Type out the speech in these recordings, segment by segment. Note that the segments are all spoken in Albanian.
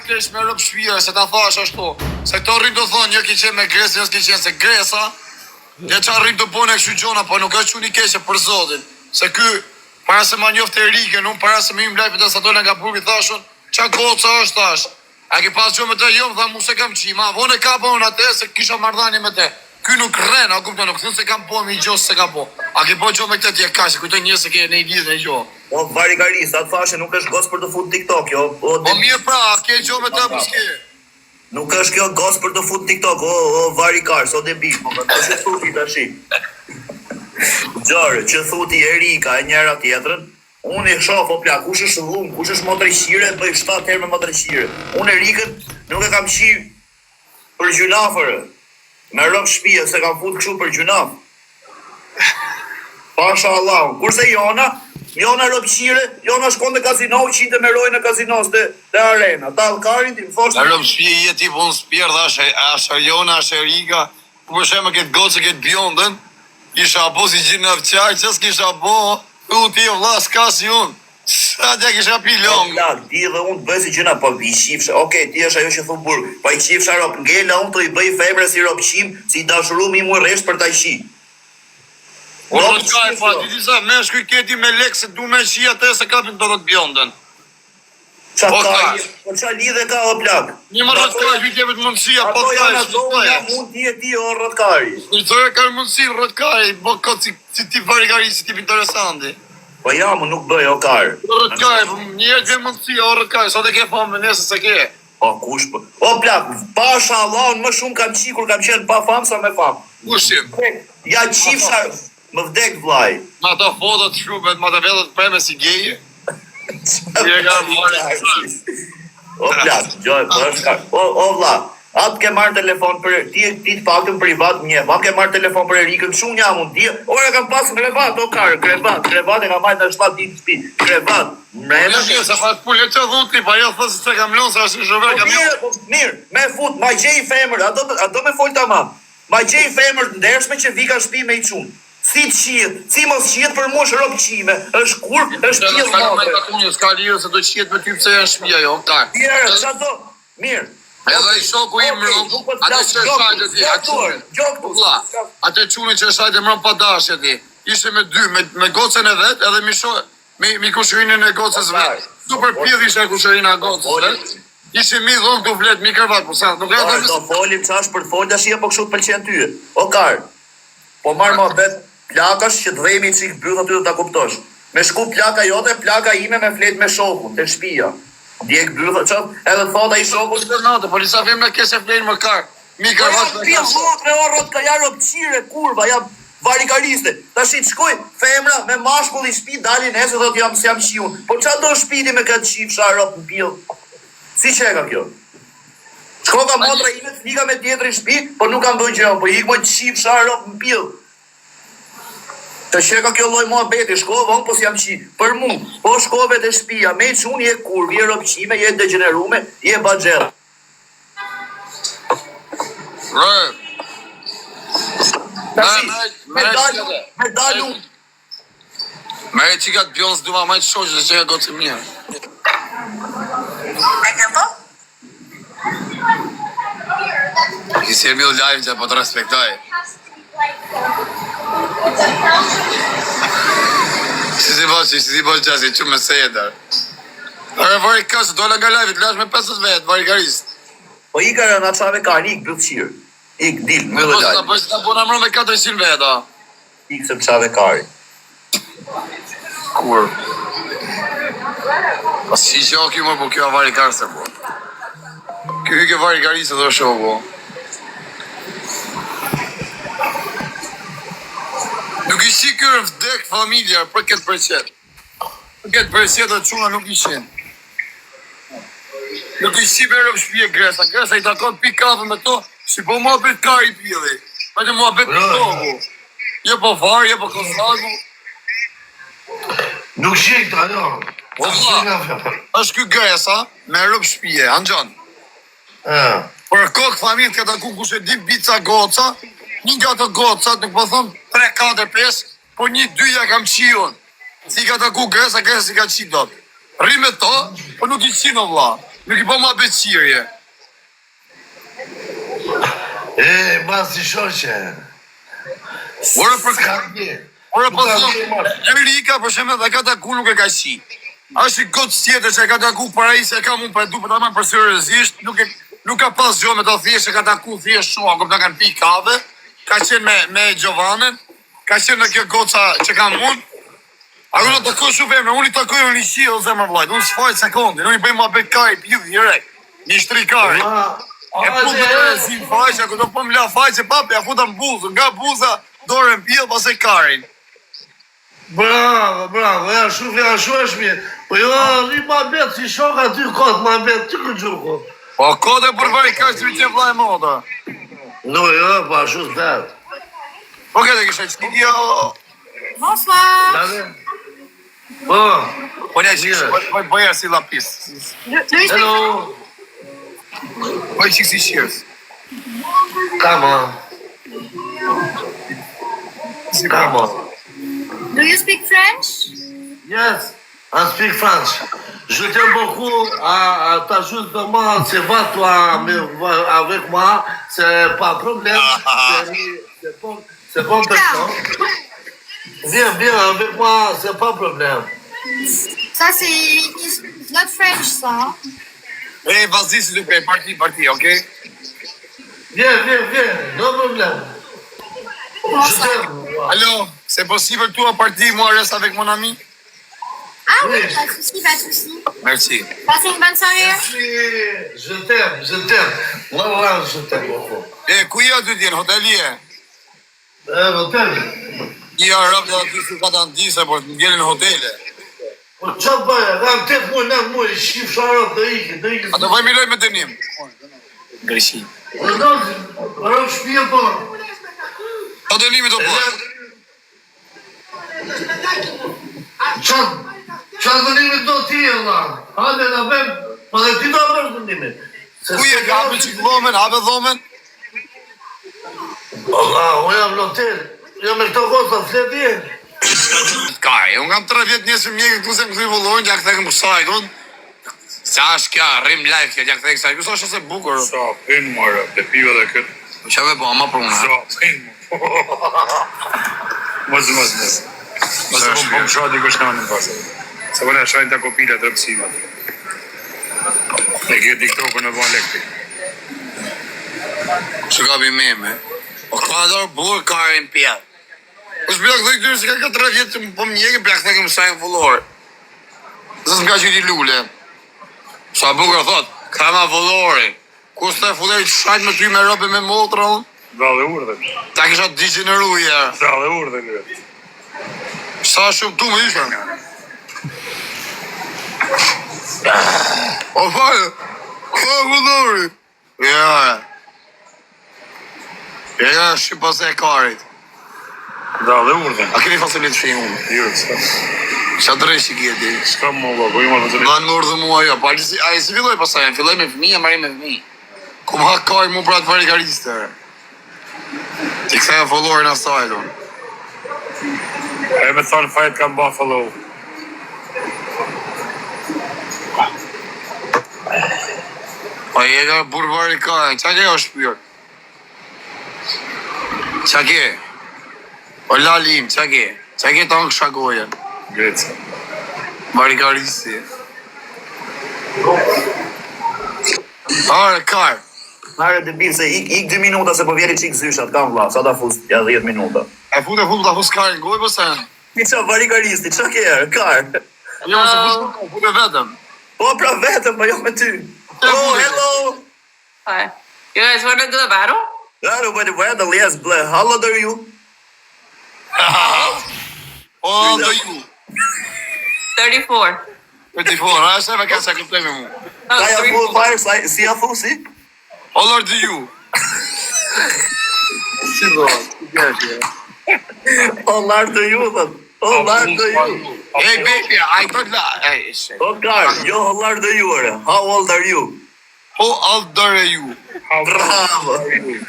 keq me rob shpia, se ta thash ashtu. Se këto rrim të thonë, jo ki qenë me Gresën, jo s'ki qenë se Gresa, ja ça rrim të bojnë e kështu gjona, po nuk është çun i keq për zotin. Se ky, para se ma njofte Erikën, unë para se me hym live të sa dola nga burgu thash unë, ça goca është thash. A ke pas gjë me të? Jo, më tha, mu s'e kam qi, ma vonë e kapa unë atë se kisha marrëdhënie me të. Ky nuk rren, a kupton, nuk thotë se kam bo me gjë se ka bo. A ke bo gjë me këtë ti e kaq, kujton njerëz se ke në lidhje në gjë. O varikaris, atë thashë nuk është goc për të fut TikTok, jo, o Po mirë pra, a ke gjë me të apo s'ke? Nuk është kjo goc për të fut TikTok, o o varikars, o debil, po po që thu ti tashi. Gjërë, që thu ti Erika e njëra tjetrën, Unë e shoh o plak, kush është llum, kush është motërqire, bëj 7 herë me motërqire. Unë Erikën nuk e kam qi për gjynaf ore. Me rob shtëpie se kam fut kështu për gjynaf. Pasha Allahun. Kurse Jona, Jona robqire, Jona shkon në kazino, u qinte me rojën e kazinos te te arena. Tall karin ti më thosh. Me rob shtëpie je ti po unë s'pjerr thash, as Jona, as Erika, Po për shembull këtë gocë këtë bjondën, kisha bo si gjynafqar, që s'kisha bo, thu ti o vlla s'ka si unë, sa t'ja kisha pi O longun. plak, di dhe unë të bëj si gjëna, po i qifsha, ok, ti është ajo që thu burg, po i qifsha rob, ngela unë të i bëj femre si robqim, si i dashurum im u rresht për ta qi. O Rob rrot kaj, qifsh, po a jo. di disa meshkuj ke ti me lek se du me qi atë se kapin do të bjondën. Ça Po ka, ka. po ça lidhe ka o plak? Një më rrot kaj, vi jepet mundësia, po Ato të janë kaj, ato, unë jam unë ti e ti o rrotkari. Shqiptarë kanë mundësi rrot kaj, bo kot si, si tip varigari, si tip interesanti. Po jam, unë nuk bëj o kar. Rrot kaj, po një herë të mundësi, o rrot kaj, sot e ke famë, nesër s'e ke. Po kush po? O plak, pasha Allahun më shumë kam qi kur kam qenë pa famë sa me famë. Kushim. Ja qifsha, më vdek vllai. Me ato fotot shkruhet, me ato vetë të preme si geje. Je ka marrë. O plak, gjoj, po është ka. O o vlla, atë ke marrë telefon për ti ti të paktën privat më njeh. Atë ke marrë telefon për Erikën, çun jam unë, di. Ora kam pas në krevat, o kar, krevat, krevat e kam marrë në 7 ditë në shtëpi. Krevat. Mrena. Jo, mirë, sa pas punë që dhun ti, pa jo thotë se s'e kam lënë, se është shofer Po kam mirë, po mirë, me fut, ma gjej femër, a do a do me fol tamam. Ma gjej femër të ndershme që vika shtëpi me i çun. Si të qihet, si mos qihet për mua është rob qime, është kurv, është pjellë S'ka madhe. me s'ka lidhje se do qihet me ty pse janë shtëpia jo, ka. Tjerë, ça do? Mirë. Edhe i shoku im Okej, mron, nuk po të atë flas që gjoktu, shajtë ti, atë gjoktu, çunin. gjoktu. Vlla, atë çunin që shajtë mron pa dashje ti. Ishte me dy, me me gocën e vet, edhe mi sho me mi kushërinën e gocës vet. Super pjellë ishte kushërina e gocës vet. Ishte mi dhomë tu flet, mi krevat, po sa, nuk e Ore, do folim ça është për të fol tash apo kështu të pëlqen ty? O kar. Po marr muhabet plakash që të dhemi çik byth aty do ta kuptosh. Me shku plaka jote, plaka ime me flet me shokun te shpia. Djeg bytha ça edhe thot ai shoku Çdo natë, po disa femra keq e flejnë më kar. Mi Po krevat jam me pjellë kaq. motre o rrot ka ja robqire kurva jam varikariste. Tashi të shkoj femra me mashkull i shpi dalin nesër thot jam s'jam qi unë. Po ça do shpiti me këtë qifsha rob në pjellë. Si që e ka kjo? Shko ka motra ime të flika me tjetrin shpi, po nuk kam bërë gjë, po ik mo qifsha rob në pjellë. Të që ka kjo lloj muhabeti, shkova unë po s'jam qi. Për mu, po shkove te shtëpia, me çun je kurv, je robqime, je degjenerume, je baxhell. Re. Tashi, me dalu, me dalu, Mere çika të bjons du ma majtë shoqë dhe që ka gocë mirë. E ke po? I si e mil live që po të respektoj. Si si bësh, si si bësh gjasi, që me sedër. Ore, vari kësë, dola nga live, të lash me 50 vetë, vari garist. Po ika na çave ka, ik bythqir. Ik dil, mbyllë Po, sa live. bësh, ta bona mërë me 400 veta. Ik se më çave kari. Kur? Po si gjë kjo më po kjo avari karse po. Ky ke vari karise do shoku. Nuk i shi kërë vdek familja për këtë përqet. Për këtë përqet dhe çuna nuk i shin. Nuk i shi me rob shpije Gresa. Gresa i takon pi kafe me to, si po muhabet kari pjeli. Vetëm muhabet Bro. toku. Jo po farë, jo po kosagu. Nuk shi këta, jo. Po, vlla. Është ky Gresa me rob shpije, Anxhon. E. Për kokë familje të ka taku kush e di bica goca, një nga ato gocat, nuk po thon 3 4 5, po një dy ja kam qiun. Si ka taku Gresa, Gresa si ka qi dot. Rri me to, po nuk i qin o vlla. Nuk i po muhabet qirje. E, ma si shoqe. Ore për Ka një. Ore po Nuk ka thon, një, ma. Erika për shembull e ka taku nuk e ka qi. Është një gocë tjetër që e ka taku para i se kam unë pa e du për ta marrë për seriozisht, nuk e nuk ka pas gjë me to thjesht e ka taku thjesht shumë, kupton kanë pi kafe, ka qenë me me Giovannin, ka qenë në kjo goca që kam unë. A unë takoj shumë femra, unë i takoj unë i qi o zemër vllajt, unë s'faj sekondin, unë i bëj muhabet kaj, pidh direkt. Një shtri kari. Ma, E put hajde, në e. si faqja, ku do po më la faqe, pap, ja futa në buzë, nga buza, dorën pjell, pastaj karin. Bravo, bravo, ja shumë, ja shumë është mirë. Po jo, rri ma bet, si shok aty kot, ma bet, ty kë gjuku. Po kote për vari ka që që vllai motra. No, jo, po ashtu s'det. Po këtë kisha që jo. Bonsoir. Dale. Po, Po ja që po po po ja si lapis. Luis, hello. Po i çik si cheers. Come on. Come on. do you speak French? Yes, I speak French. Je t'aime beaucoup. À, à t'ajoute vraiment, c'est va toi mais va avec moi, c'est pas problème. C'est- C'est bon, c'est bon personne. Viens, viens avec moi, c'est pas problème. Ça, c'est it's not French, ça. hein. E vazhdi si duke parti parti, okay? Viens, viens, viens, no problème. Comment Je ça t'aime. Allo, c'est possible toi parti, moi reste avec mon ami? Ah oui, Oui. pas de souci, pas de souci. Merci. Passez une bonne soirée. Merci, je t'aime, je t'aime. Wallah, je t'aime beaucoup. E ku je aty ti në hoteli je? E, hotel. Ja rob do aty si ka ta ndise, por të ngelin në hotele. Po çfarë bëj? Kam 8 muaj, 9 muaj, shif sharot do iki, do iki. A do vajmë loj me dënim? Greqi. Po do, po shtëpi po. Po dënimi do po. Qa, qa dënimi do ti e la? Hajde na bëjmë, po dhe ti do bësh dënimin. Se Ku je s'e ka hape çik dhomën, hape dhomën? Allah, unë jam në hotel. Jam me këto goca, flet ti. Kaj, unë kam 3 vjet njesë mjekë këtu se më kthy vullojnë, ja kthej më kësaj, unë. Sa është kjo, rrim live kjo, ja kthej kësaj. Kjo është e bukur. Sa pin more, të pive dhe këtë. Po çfarë po, ama për unë. Sa pin Mos, mos, mos. Mos Se po po më shoh dikush në anën pas. Se po na shajnë ta kopila të rëpsimat. E ke TikTokun e bën lekti. Që ka bi meme. Po ka dorë burr ka rrim pjell. Po s'bja kthej këtyre se ka ka 3 vjet që po më mjekin, po ja kthej kësaj në fullor. Se s'më ka qiti lule. Sa bukur thot, ka ma fullori. Ku s'te fullori të shajt me ty me robe me motra unë? Dhalle urdhër. Ta kisha diqin në ruje. Dhalle urdhër. lë. Sa shumë tu më isha. O fare, ka fullori. Ja. Ja, shi pas e karit. Dhalle urdhër. A keni fasulet shi unë? Jo, s'ka. Qa dreshi kje ti? S'ka më valla, po ju më vëzëri. Ma në urdhë mua jo, po ai si, ai si filloi pastaj, filloi me fëmijë, marri me fëmijë. Ku më ha kaj mu për atë varikariste. Ti ktheja followerin asaj unë. E me thonë fajt kam ba follow. Po je ka burr varikaj, qa ke o shpyr? Qa ke? O lali im, qa ke? Qa ke të hëngë shagojën? Greca. Varikaristi. Are, kar. Hare debil se ik ik 2 minuta se po vjeri çik zyshat, kam vlla, sa ta fus ja 10 minuta. E fut e fut ta fus karin gojë pastaj. Ti qa varikaristi, qa ke erë, kar? Jo, se fus fut e vetëm. Po pra vetëm, po jo me ty. Oh, hello. Hi. You guys want to do the battle? Hello, but where the yes, ble. How old are you? O, do ju. 34. Për ti for, a se me ka sa kuptoj me mu. Oh, Sa ja fu 34. fire, sa si ja fu si? O lord do ju. Si do? Si kesh, ja? Oh, lard do you, thot. Oh, lard do you. Hey baby, I don't like. Hey, shit. Oh, kar, jo, how old are you, ore? How old are you? How old are you? How Bravo.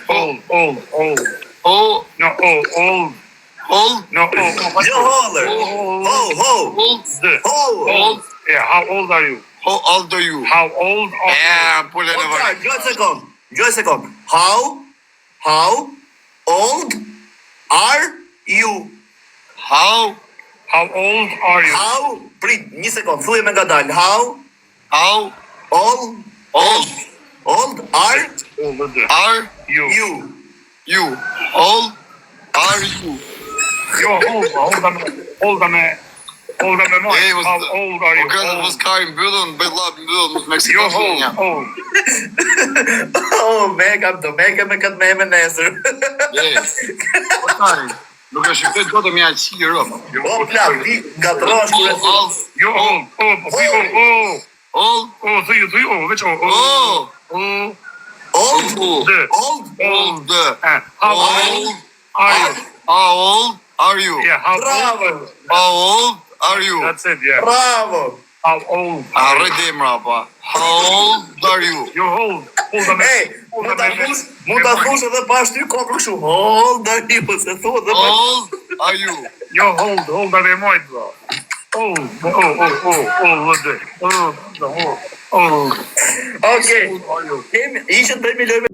old, old, old. How No, old, old. old No, old. Jo, holler. Ho, ho. old The. Ho. old Yeah, how old are you? How old are you? How old are you? E, pule O në qa, vërë. gjoj sekond, gjoj sekond. How, how old are you? How, How old are you? How, prit, një sekond, thuje me ngadalë. How how old, old old are Old are you. you? you? Old are you? Jo, old, old me, old me, old me moj. Ej, mos- How old are Po you? këtë mos Old. ka i mbyllën, bëj llap mbyllën, mos Jo, Meksikon old, ja. old. Oh, me kam do me me këtë meme nesër. Ej. Po tani, nuk e shikoj dot me aq si rop. Jo, O, plak, ti gatrosh kur e thua. Old, Jo, old, old, po thuj old, old. old, O, thuj, thuj, o, veç o, o, oh, o, Old, old, d, old, old, eh, how old old, are you? how old are you? Yeah, how old? bravo, How old are you? That's it, yeah. bravo. How old? A rrit emra pa. How old are you? Jo, old, old me. Ej, mund ta fush, mund ta fush edhe pa shty kokën kështu. Old are you, se thua edhe pa. Old are you? Jo, hold, hold me mojt, bro. Old, o, o, o, o, d, o, o, old. Okej. Old are you? Kemi, ishin 3 milionë.